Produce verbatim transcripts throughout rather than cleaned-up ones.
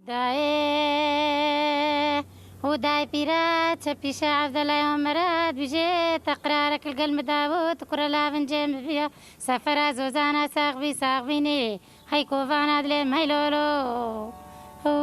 Dayê û dayê pîra çepîşa Evdela ya Merad bijê, te qirarek li gel min dabû, tu kura lavincê min biya, sefera zozana sax bî, sax bînî, hey kovana dilê mey lolo. Û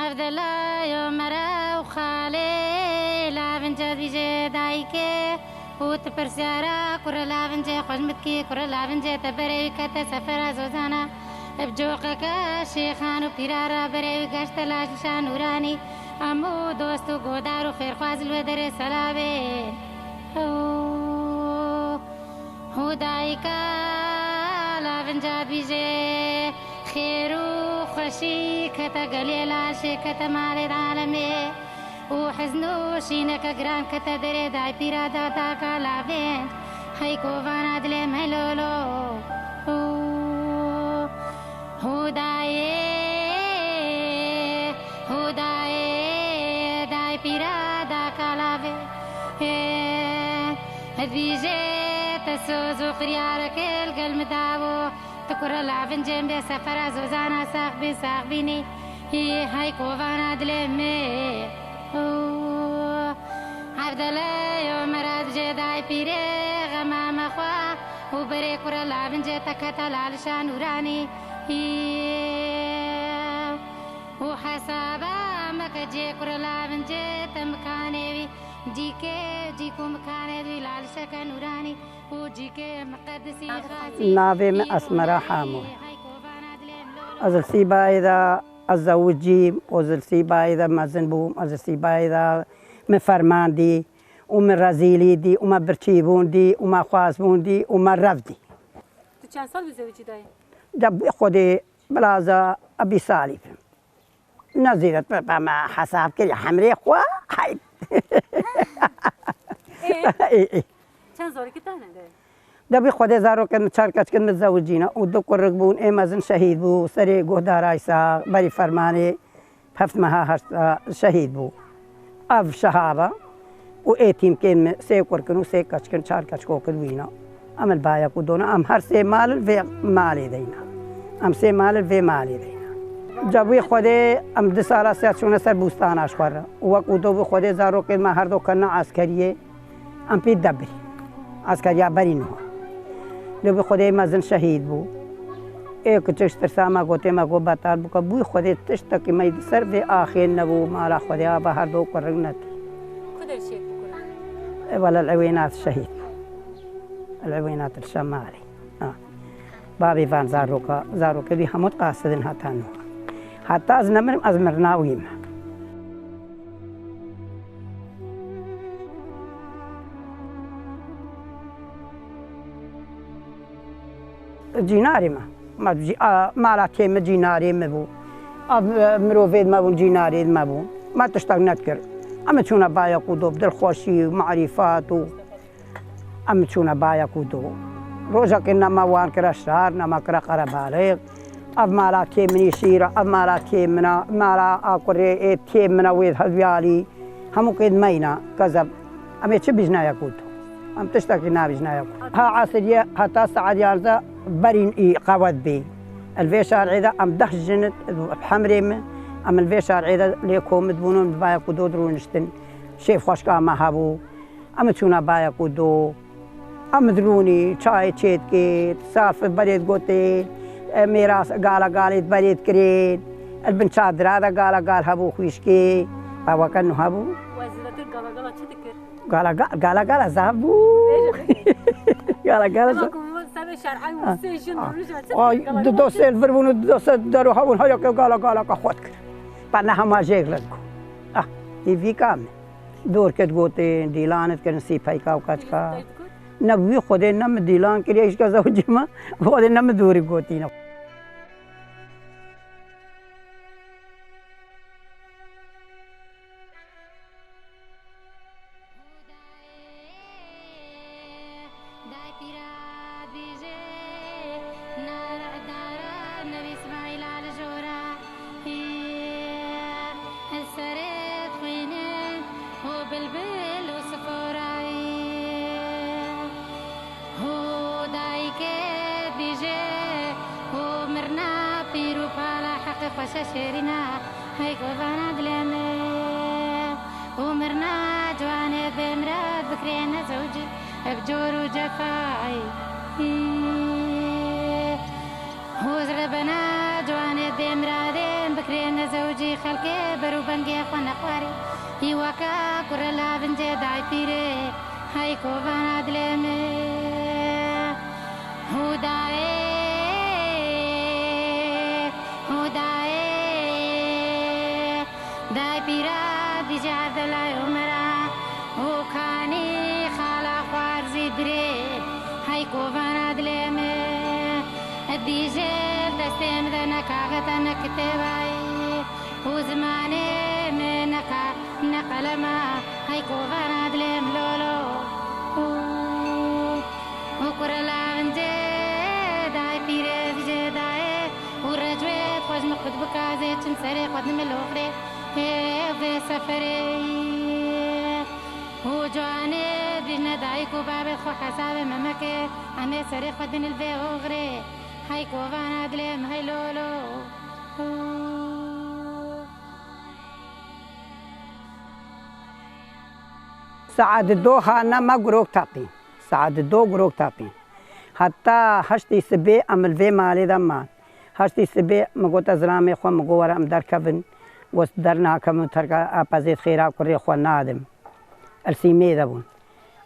Evdela ya Merad û xalê lavinca bijê dayikê, û tu pirsyara kura lavincê xweş min dikî, kura lavincê te berê wî kete sefera zozana. Bi coqeke şêxan û pîran re berê wî geşte laj nîşan nûranî. Hemû dost û godar û xêrxwaz li wê derê selamê. Û Hûdayika lavinca dibîje, xêr û xweşî kete gelê laşê, kete malê alemê. Û hizn û şîneke giran kete derê, dayê pîra dadaka lavên, hey kovana dilê me lolo. Û Hûdayê, Hûdayê, dayê pîra daka lavê. Dibîje te soz û xiryareke li gel min dabû. Tu kura lavincên bê sefera zozana sax bî, sax bînî. Hî hay kovana dilê me. Û Evdele yo Merad jê dayê pîrê xema me xwe. Û berê kura lavincê te kete lalişa nûranî. Hî û hesaba me ke cê kura lavincê te mikanê wî. Cîkê, cîk û mikanê wî lalişeke nûranî. Navê min Esmera Hamo. Ez li Sîbayê de ez zewicîm û ez li Sîbayê de mezin bûm, ez li Sîbayê de min ferman dî û min rezîlî dî û me birçîbûn dî û me xwazbûn dî û me rev dî. Tu çend sal bi zewicî dayê? De bi Xwedê bilaza ebî salî bim. Ne zêde tu me hesab kiriye hemrê xwe. Hey. Ê? Ê, ê. Çend zarokî te hene de? De bi Xwedê zarokên min çar keçkin min zewicîne û du kurik bûn, ê mezin şehîd bû, serê guhdaraysa berî fermanê heft meha heşta şehîd bû. Ev şehaba û ê tîmkên min sê kurkin û sê keçkin, çar keçkokin wîna. Em li bayek û dona, em her sê mal li vê malê deyna. Em sê mal li vê malê deyna. Ca wî Xwedê em du sala sê çûne ser bûstana ji xwe re. Û wek û do wî Xwedê zarokên me her do kene eskeriyê. Em pê de birî. Eskeriya berî niha. Li wî Xwedê mezin şehîd bû. Ê kiçik ji tirsa me gotê me got betal bike. Bû Xwedê tiştekî me ser vê axê nebû. Mala Xwedê ava her do kurik net. Ku der şehîd bû kurik? E, wele li Ewênat şehîd bû. Li Ewênat li Şemalê. Ha. Bavê van zaroka, zarokê wî hemû diqasidin heta niha. Heta ez nemirim, ez mirina wî me. Cînarê me. Me cî-, a, mala kê me cînarê me bû. A, e, mirovê me bûn, cînarê me bûn. Me tiştek nedikir. Em çûne bayek û do bi dilxweşî û marîfet û Em çûne bayek û do. Rojekê ne me wan kire şar, ne me kire qerebalix. Ev mala kê minî şîr e, ev mala kê min e, mala a kurê ê kê min e wê heviyalî. Hemû kê di me yîne, kezeb. Em ê çi bîjnayek û do? Em tiştekî nabîjnayek û do. Ha esiriyê heta saet yanzdeh berîn î qewet bê. Li vê şarê de em deh jin it, hemrê min, em li vê şarê de lê komit bûn û bi bayek û do dirûniştin. Şêf xweşka me hebû. Em çûne bayek û do. Em dirûnî, çayê çêdikê, saf berê digotê, e, mêra gala galê berê dikirên. Li bin çadira de gala gal hebû xwîşkê. Eweke nu hebû. We zêdetir gala gala çi dikir? Gala ga-, gala gala zaf bû. Bêje. Gala gala Dema zaf. Ku bu sebe şer'ay û Ha. sê jin Ha. rûja çi Ay, dikir? Gala du gala dost çi? Elvir bûn û du dost dero hebûn, her yekê gala gala ka xwe dikir. Ben ne hema jêk le digo. Ah, hêvîka min. Dorkê digotin, dîlan dikirin, sîpeyka û keçka. Ne bi wî Xwedê ne min dîlan kiriye, hîç kes ew cî me, bi Xwedê ne min dorî gotîne. Daypîra dibêje, nara dara Nebî Îsmaîla li jora, hê, li serê dixwîne û bilbil û sifora wî. Hû dayikê dibêje, Xweşe şêrîna hey kovana dilê min û mirna ciwanê bê mirad bikirê nezewcî bi cor û cefayî. Hûz rebena ciwanê bê miradên bikirê nezewcî xelkê ber û bengê xwe nexwarî. Î weka kure lavincê daypîrê hey kovana dilê min. Hûdayê, hûdayê, dayê pîra dîjê Evdelay Omera û kanî xala xwarzî birê hey kovana dilê min. Dîjê li destê min de ne kaxeta ne kitêbayî û zimanê min ne ka ne qelema hey kovana dilê min lolo. Û Û kure lavincê dayê pîrê dijê dayê û recwê xweş min qut bikazê çim serê xwe dimil oxrê hê vê seferê. Û ciwanê bîne dayik û babê xwe hesabê me meke, em ê serê xwe dinil vê oxrê. Hey kovana dilê min hey lolo. Saet do hane me gurok teqî. Saet do gurok teqî. Heta heştê sibê em li vê malê de man. Heştê sibê min gote zilamê xwe, min got were em derkevin. Got dernakevin, terka apezê xêra kurê xwe nadim. Li Sîmê de bûn.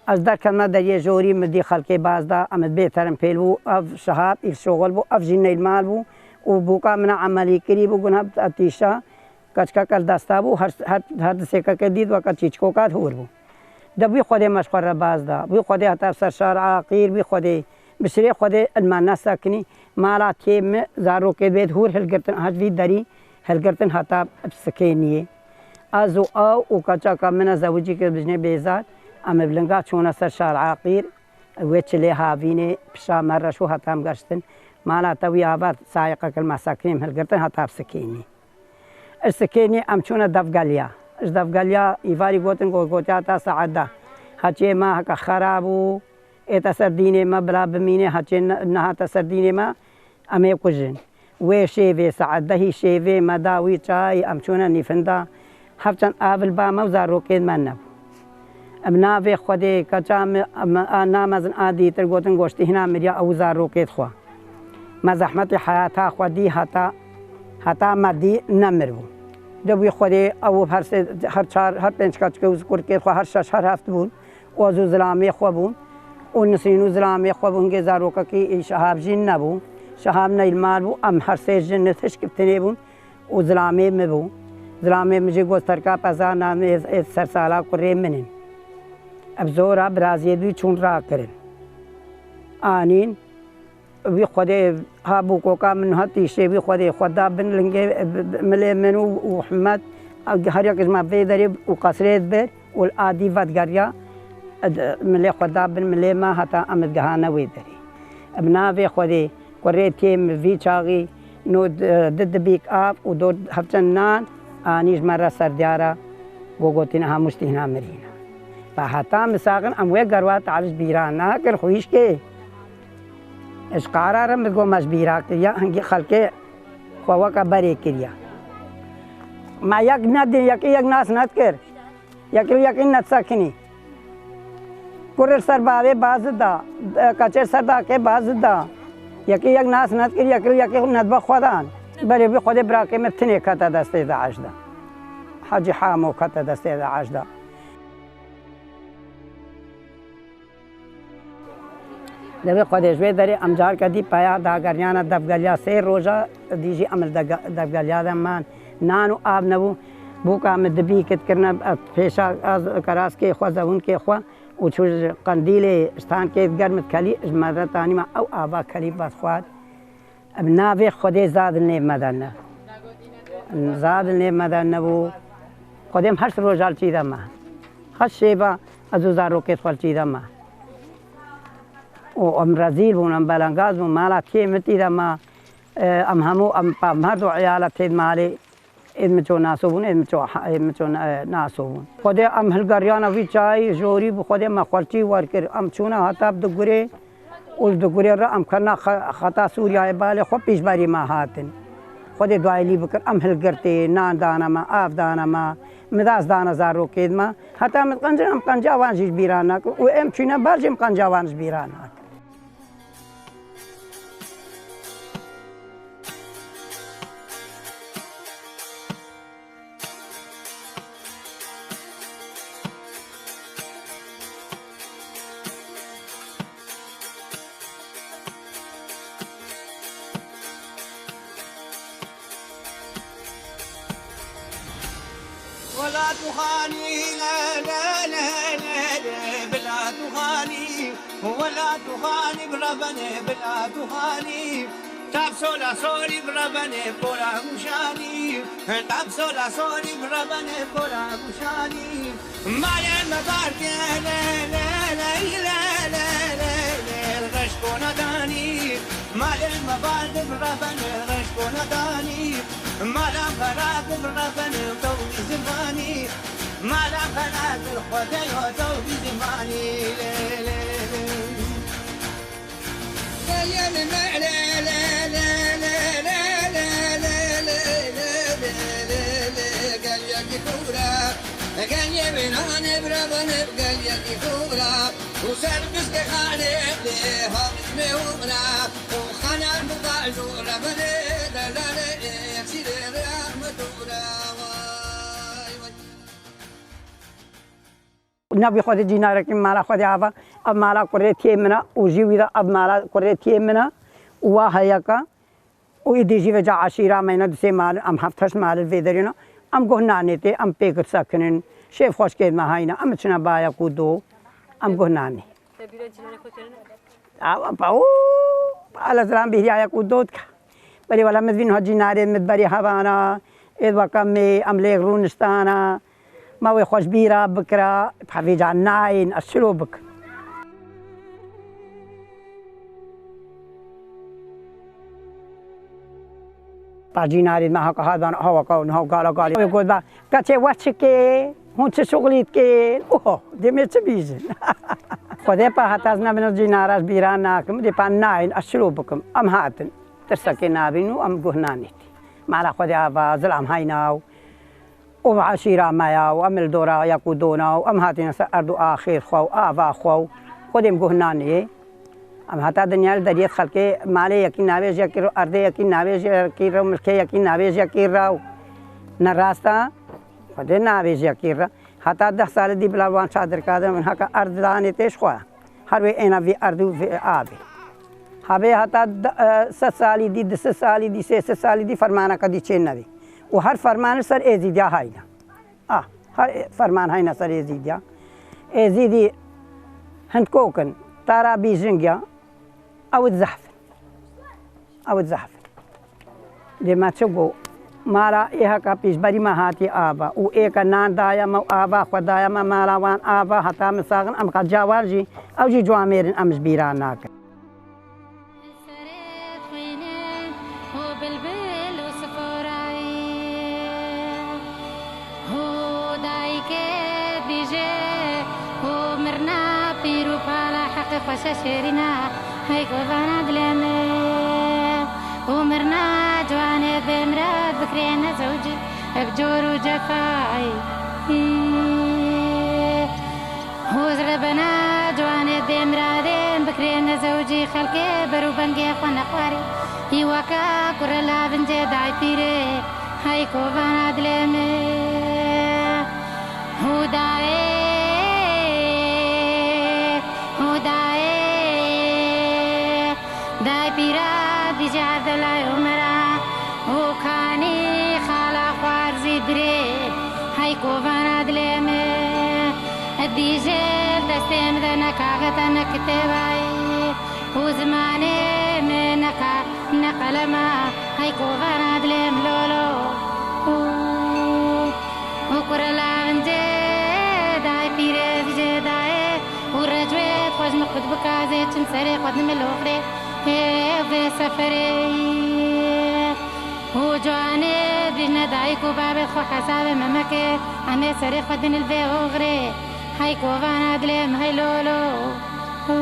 Ez derketime deriyê jorî, min dî xelkê baz da, em bêterin pêl bû, ev Şehab îl şoxil bû, ev jî neyl mal bû û bûka min a emelî kirî bû, guna tîşa. Keçikeke li desta bû, her, her, her di sêkeke dît weke çîçkoka hûr bû. De wî Xwedê me ji xwe re baz da. Wî Xwedê heta ser şar aqîr, wî Xwedê bi şirê Xwedê li me nesekinî. Mala kê min zarokê bêt hûr hilgirtin, hej vî derî hilgirtin heta bi sikêniyê. Ez û ew û keçaka min e zewicî kir bijnê Bêzar, em bi linga çûne ser şar aqîr, wê çilê havînê pişa me reş û heta em geştin. Mala te wî ava sayeqek li me sekinî, em hilgirtin heta bi sikêniyê. Ji Sikênî em çûne Devgeliya. Ji Devgeliya îvarî gotin ku gotiya te saet deh. Heçê me heke xera bû, ê te ser dînê me bila bimînê, heçê ne-, nehate ser dînê me, em ê kujin. Wê şêvê saet dehî şêvê me da wî çayî, em çûne nîfinda. Hevçend av li ba me û zarokên me nebû. Em navê Xwedê, keça me, me, a namezin a dîtir gotin goştî hina miriya ew zarokê xwe. Me zehmetê heyata xwe dî heta, heta me dî nemir bû. De wî Xwedê ew her sê, her çar, her pênc keçikê û kurkê xwe her şeş, her heft bûn. Û ez û zilamê xwe bûn. Û Nisrîn û zilamê xwe bûn. Hingê zarokekî Şehab jî nebû. Şehab neyl mal bû. Em her sê jin nitişk tinê bûn. Û zilamê min bû. Zilamê min jî got terka peza name ê, ê sersala kurê min in. Ev zora biraziyê dû çûn rakirin. Anîn, wî Xwedê ha bû koka min ha tîşê wî Xwedê xwe da bin lingê, e, b-, b-, milê min û, û Himed, her yek ji me vê derê û qesrê dibir û li adî vedigeriya, e, d-, milê xwe da bin milê me heta em digihane wê derê. Bi navê Xwedê, kurê têm vî çaxî no di, di dibîk av û do hevçend nan anî ji me re ser diyara, go gotin hemû tîna mirîne. Ve heta misaxin em wê gerwa tarî ji bîra nakir xwîşkê. Ji qara re min go me ji bîra kiriya, hingî xelkê xwe weke berê kiriya. Me yek nedin, yekî yek nas nedikir. Yekî yekî netsekinî. Kur li ser bavê bazida, e, keçê li ser dakê bazida. Yekî yek nas nedikir, yekî yekî nedbe xwe dan. Berê wî Xwedê birakê min tinê kete destê DAIŞ de. Hecî Hamo kete destê DAIŞ de. Lewê Xwedê ji wê derê em carke dî peya dageriyane Devgeliya sê roja, dî jî em li dege-, Devgeliya de man. Nan û av nebû. Bûka min dibî kit kirine, e, pêşa ez keraskê xwe, zewûnkê xwe û çû ji qendîlê ji tankê germ dikelî, ji me re tanî me ew ava kelî vedixwar. Bi navê Xwedê zadin lê me de ne. Zadin lê me de nebû. Xwedê em heşt roja li çî de me. Heşt şêva ez û zarokê xwe li çî de me. Û em rezîl bûn, em belengaz bûn. Mala kê min tî de me. E, em hemû, em pa-, em her du eyala tê malê. Êd min ço naso bûn, êd min ço ha-, êd min ço na-, naso bûn. Xwedê em hilgeriyana vî çayî jorî bi Xwedê me xwelçî werkir. Em çûne heta bi di gurê û li di gurê re em kerna xe-, xeta Sûriyayê balê xwe pîşberî me hatin. Xwedê duayê lî bikir, em hilgirtê, nan dane me, av dane me, midas dane zarokê me. Heta min qencin, em qenca wan jî ji bîra nakin û em çûne bar jî em qenca wan ji bîra nakin. ولا تخاني، لا، لا، لا، لا، لا، بلا تخاني، ولا تخاني، بربني، بلا تخاني. تاب سولا سوري بربني، بولا مشاني. تاب سولا سوري بربني، بولا مشاني. مالي مبارد، لا، لا، لا، رشكونا داني. مالي مبارد بربني، رشكونا داني. مالا خراب بربني، وتوبي زماني. مالا خراب الخدي، وتوبي زماني. لي، لي، لي. Navê Xwedê cînarekî mala Xwedê ava. Ev mala kurê tiyê min e û jî wî de ev mala kurê tiyê min e û wa heyeka û êdî jî veca eşîra me ne du sê mal, em heft heşt mal li vê derê ne. Em guh nanê tê, em pêk disekinin. Şêf xweşkê me hayne, em çine bayek û do, em guh nanê. Te bîra cînarê xwe kirine? Awa, pa, o, ala ziran bîhriyayek û do dike. Belê wela min vîn ha cînarê min berî hevana, êd weka me, em lêk rûniştana. Ma wê xweş bîra bikira, hevîca nayên, ez çilo bikim. Pacînarê me haka hat ban, ha weka, ha gala galê. Wê got ba, keçê we çi kê, hûn çi şuxlî dikên? Oho, demê çi bîjin? Xwedê pa heta ez nebin cînara ez bîra nakim, dê pa nayên, ez çilo bikim. Em hatin. Tirsekê nabîn û em guh nanê tê. Mala Xwedê ava, zilam hayna û û eşîra me ya û em li dora yek û dona û em hatine ser erd û axêr xwe û ava xwe û Xwedê em guh nanê. Em heta dinya li deriyê xelkê malê yekî navêj yekî re, erdê yekî navêj yekî re, milkê yekî navêj yekî re û ne rast e. Xwedê navêj yekî re. Heta deh salî dî bila wan çadirka de min haka erd danê tê ji xwe. Her wê êna vî erd û vî avê. Habê heta de, e, sed salî dî, du sed salî dî, sê sed salî dî fermaneke dî çê nebî. Û her ferman li ser Êzîdiya hayne. Ah, her ferman hayne ser Êzîdiya. Êzîdî hindkok in, tara bîjing ya, ew zehf in. Ew zehf in. Dê me çi got? Mala ê heka pêşberî me hatî ava û ê ke nan daye me û ava xwe daye me, mala wan ava heta min saxin em qeca wan jî, ew jî cuamêr in, em ji bîra nakin. Serê dixwîne û bilbil û siforayî. Û dayikê dibêje û mirna pîr û pala heqê xweşe şêrîna hey kovana dilê min. Û mirna ciwanê bê mirad bikirê nezewcî bi cor û cefayî. Û zirebena ciwanê bê miradên bikirê nezewcî xelkê ber û bengê xwe nexwarî. Î weka kure lavincê dayî pîrê. Hey kovana dilê min, Hûdayê, Hûdayê, day pîra dîje Evdelay Omera û kanî xala xwarzî birê, hey kovana dilê min, dîje destê min de ne kaxeta ne kitêbayî û zimanê min ne ka ne qelema, hey kovana dilê min lolo. Û, û kure lavincê dayê pîrê vijê dayê û recwê xwe ji min qut bikazê çim serê xwe dimil oxrê hê vê seferê. Û ciwanê dibîne dayik û babê xwe hesabê me meke, em ê serê xwe din li vê oxrê, hey kovana dilê min hey lolo. Û